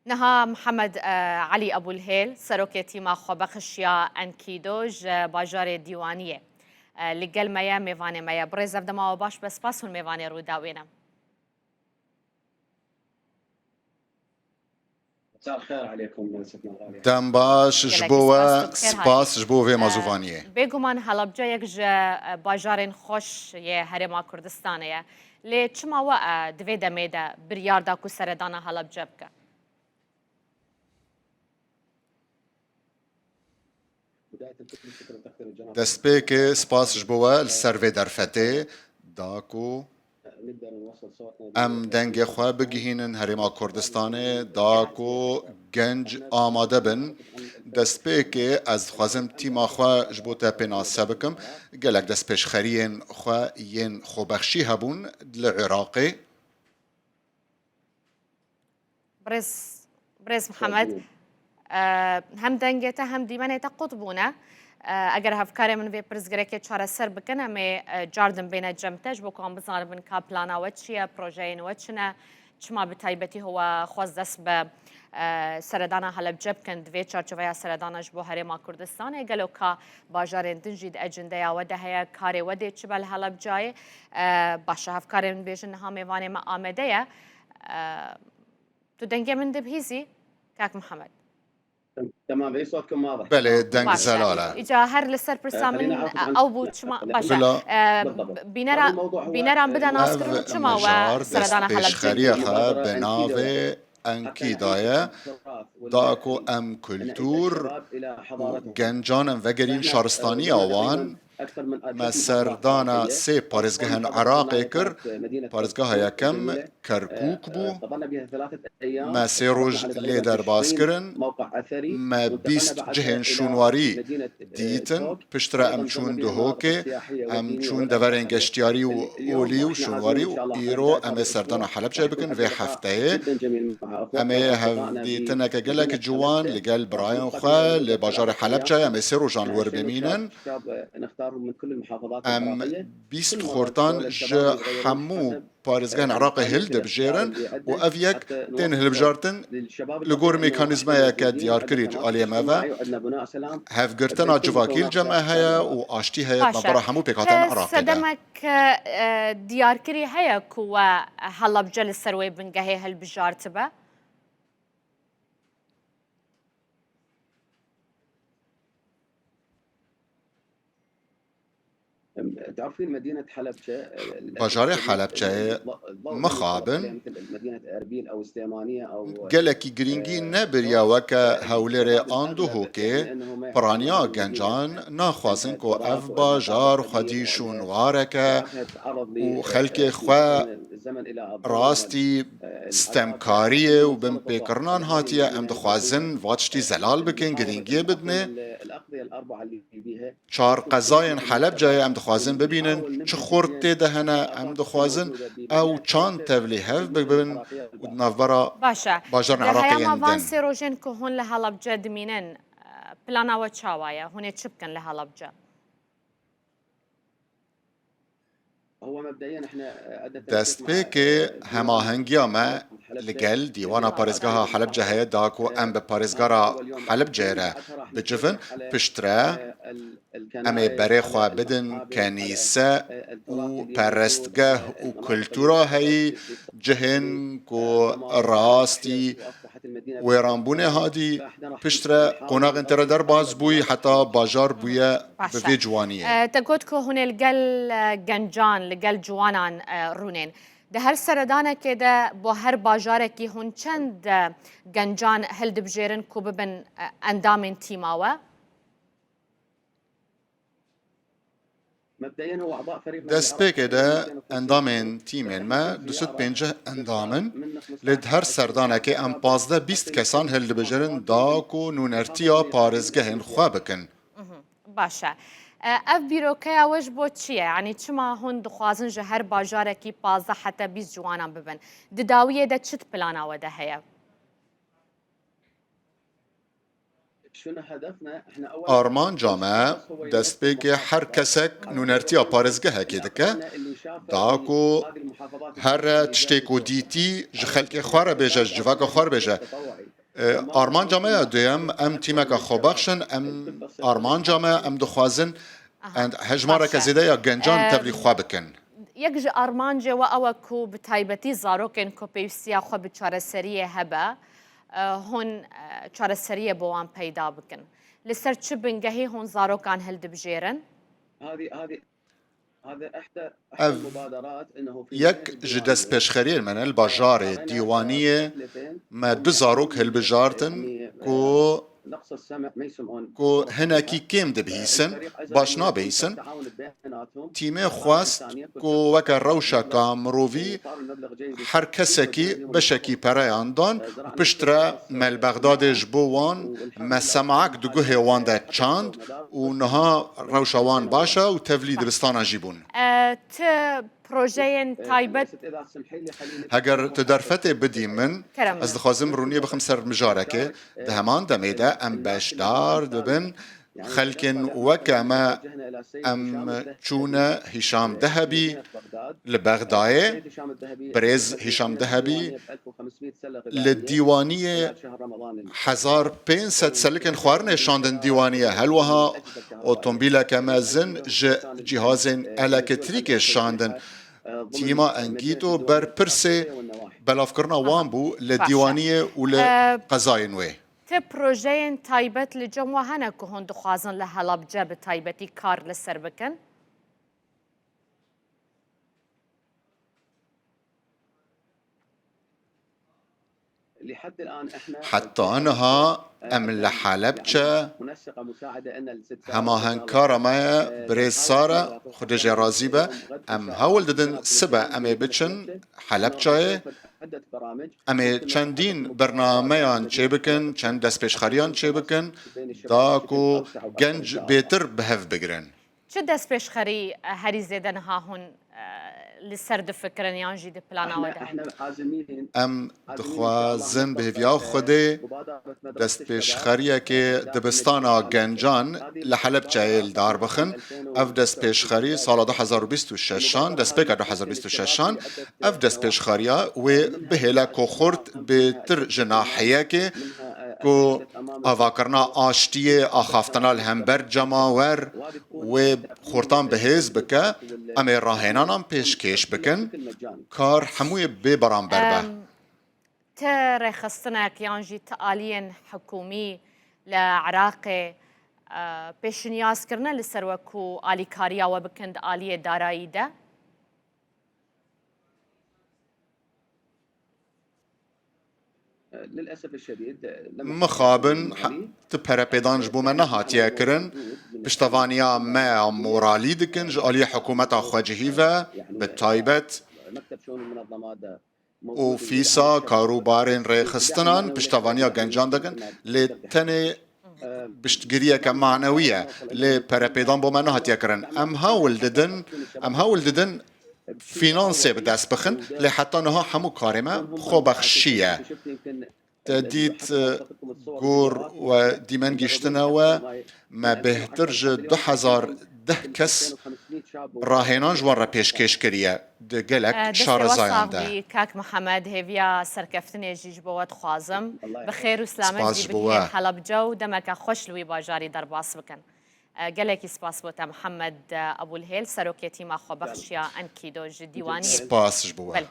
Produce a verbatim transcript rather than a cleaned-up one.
Niha Mihemed, e, Elî Ebûlhêl, serokê tîma xwebexiş ya Enkido ji bajarê Dîwaniyê, e, li gel me ye, mêvanê me ye. Birêz, ev dema we baş be, spas hûn mêvanê Rûdawê ne. مساء الخير عليكم، سيدنا الغالي. Dem baş ji Gelek bo we, spas, tu bi xêr hatî. Spas ji bo vê, e, mazûvaniyê. Bêguman Helebce yek ji, e, bajarên xweş yê Herêma Kurdistanê ye. Lê çima we, e, di vê demê de biryar da ku seredana Helebce bike? Destpêkê spas ji bo we li ser vê derfetê da ku em dengê xwe bigihînin Herêma Kurdistanê, da ku genc amade bin. Destpêkê ez dixwazim tîma xwe ji bo te pênase bikim. Gelek destpêşxeriyên xwe yên xwebexşî hebûn li Iraqê. Birêz, birêz Mihemed, e, hem dengê te hem dîmenê te qut bûne. E, eger hevkarê min vê pirsgirêkê çareser bikin, em ê, e, car din bêne cem te, ji bo ku em bizanibin ka plana we çi ye, projeyên we çi ne, çima bi taybetî we xwest dest bi, e, seredana Helebce bikin, di vê çarçoveya seredana ji bo Herêma Kurdistanê, gelo ka bajarên din jî di ecindeya we de heye, karê we dê çi be li Helebcayê? E, baş e, hevkarê min bêjin niha mêvanê me amade ye. E, Tu dengê min dibihîzî, kak Mihemed? تمام، اي صوتكم واضح. Belê, deng zelal e. Îca her li ser pirsa min, e, ew bû çima, baş e. Bila. E, bînera-, bîneran bide naskirin çima we seredana Helebcê. Ev mijar destpêşxeriya xwe bi navê Enkîda ye, da ku em kultur û gencan em vegerîn şaristaniya wan. Me serdana sê parêzgehên Iraqê kir. Parêzgeha yekem Kerkûk bû. Me sê roj lê derbas kirin. Me bîst cihên şûnwarî dîtin. Piştre em çûn Duhokê. Em çûn deverên geştiyarî û olî û şûnwarî û îro em ê serdana Helebçe bikin vê hefteyê. Em ê hevdîtineke gelek ciwan li gel birayên xwe li bajarê Helebçe, em ê sê rojan li wir bimînin. Em bîst xortan ji hemû parêzgehên Iraqê hildibijêrin û ev yek tên hilbijartin li gor mekanîzmayeke diyarkirî ji aliyê me ve. Hevgirtina civakî li cem me heye û aştî heye di navbera hemû pêkhateyên Iraqê de. Sedemek, e, diyarkirî heye ku we Helebce li ser wê bingehê hilbijartibe? تعرفين مدينة حلبجة، Bajarê Helebçeyê mixabin gelekî girîngî nebiriya weke Hewlêrê an Duhokê. Piraniya gencan naxwazin ku ev bajar xwedî şûnwareke û xelkê xwe rastî stemkariyê û binpêkirinan hatiye. Em dixwazin va tiştî zelal bikin, girîngiyê bidinê. Çar qezayên Helebceyê em dixwazin bibînin, çi xort tê de hene, em dixwazin ew çand tevlî hev bibin û di navbera bajarên Iraqê yên din. Baş e. Di heyama van sê rojên ku hûn li Helebce dimînin, plana we çawa ye? Hûn ê çi bikin li Helebce? Destpêkê hemahengiya me li gel Dîwana Parêzgeha Helebce heye da ku em bi parêzgara Helebceyê re bicivin. Piştre em ê berê xwe bidin kenîse û perestgeh û kultura heyî, cihên ku rastî wêranbûnê hatî, piştre qonaxên te re derbas bûyî, heta bajar bûye bi vê ciwaniyê. Baş e. E, te got ku hûn ê li gel, e, gencan, li gel ciwanan, e, rûnên. Di her seredanekê de bo her bajarekî hûn çend, e, gencan hildibijêrin ku bibin, e, endamên tîma we? Destpêkê de endamên tîmên me du sed pêncî endam in. Lê di her serdanekê em pazdeh bîst kesan hildibijêrin da ku nûnertiya parêzgehên xwe bikin. Mhm, baş e. E, ev bîrokeya we ji bo çi ye? Yanî çima hûn dixwazin ji her bajarekî pazdeh heta bîst ciwanan bibin? Di dawiyê de çi di plana we de heye? Armanca me destpêkê her kesek nûnertiya parêzgehekê dike, da ku here tiştê ku dîtî ji xelkê xwe re bêje, ji civaka xwe re bêje. E, armanca me ya duyem, em tîmeke xwebexş in, em armanca me, em dixwazin em hejmareke zêde ya gencan tevlî xwe bikin. Yek ji armancê we ew e ku bi taybetî zarokên ku pêwîstiya xwe bi çareseriyê hebe, e, hûn, e, çareseriyê bo wan peyda bikin. Li ser çi bingehî hûn zarokan hildibijêrin? Ev yek ji destpêşxeriyên me ne li bajarê Dîwaniyê me du zarok hilbijartin ku ku hinekî kêm dibihîsin, baş nabihîsin. Tîmê xwest ku weke rewşeka mirovî her kesekî beşekî pereyan dan û piştre me li Bexdadê ji bo wan me semaek di guhê wan de çand û niha rewşa wan baş e û tevlî dibistana jî bûn. E, ti projeyên taybet. Heger tu derfetê bidî min, Kerem ez dixwazim rûniyê bixim ser mijarekê. Di heman demê de em beşdar dibin xelkên weke me. Em çûne Hîşam Dehebî li Bexdayê, birêz Hîşam Dehebî li dîwaniyê hezar pênc sed selikên xwarinê şandin dîwaniye. Helweha otomobîleke mezin ji cîhazên elektrîkê şandin. Tîma Engîto berpirsê belavkirina wan bû li dîwaniyê û li qezayên wê. Ti projeyên taybet li cem we hene ku hûn dixwazin li Helebce bi taybetî kar li ser bikin? Heta niha em li Helebçe hemahengkara me ye, birêz Sara, Xwedê jê razî be. Em hewl didin sibe em ê biçin Helebçeyê. Em ê çendîn bernameyan çêbikin, çend destpêşxeriyan çêbikin, da ku genc bêtir bi hev bigrin. Çi destpêşxerî, e, herî zêde niha hûn, e, li ser difikirin yan jî di plana we de hene? Em dixwazin bi hêviya Xwedê destpêşxeriyekê dibistana gencan li Helebçeyê li dar bixin. Ev destpêşxerî sala du hezar û bîst û şeşan, destpêka du hezar û bîst û şeşan, ev destpêşxeriya wê bihêle ku xurt bêtir ji nahiyekê ku avakirina aştiyê, axaftina li hember cemawer wê xortan bi hêz bike, em ê rahênanan pêşkêş bikin, kar hemûyê bê beramber be. Em, ti rêxistinek yan jî ti aliyên hikûmî li Iraqê, e, pêşinyaz kirine li ser we ku alîkariya we bikin di aliyê darayî de? Mixabin, he-, ti perepêdan ji bo me nehatiye kirin. Piştevaniya me ya moralî dikin ji aliyê hikûmeta xwecihî ve, bi taybet ofîsa karûbarên rêxistinan piştevaniya gencan dikin, lê tenê piştgiriyeke manewî ye, lê perepêdan bo me nehatiye kirin. Em hewl didin, em hewl didin fînansê bi dest bixin, lê heta niha hemû karê me xwebexşî ye. Te dît, e, gor we dîmen gihîştine we, me bêhtir ji du hezar deh kes rahênan ji wan re pêşkêş kiriye. Di gelek şarezayan de. Destê we sax bî, kak Mihemed, hêviya serkeftinê jî ji bo we dixwazim. Bi xêr û silamet jî bigihên Helebce û demeke xweş li wî bajarî derbas bikin. E, gelekî spas bo te Mihemed, e, Ebûlhêl, serokê tîma xwebexş ya Enkido ji Dîwaniyê. Spas ji bo we. Belê.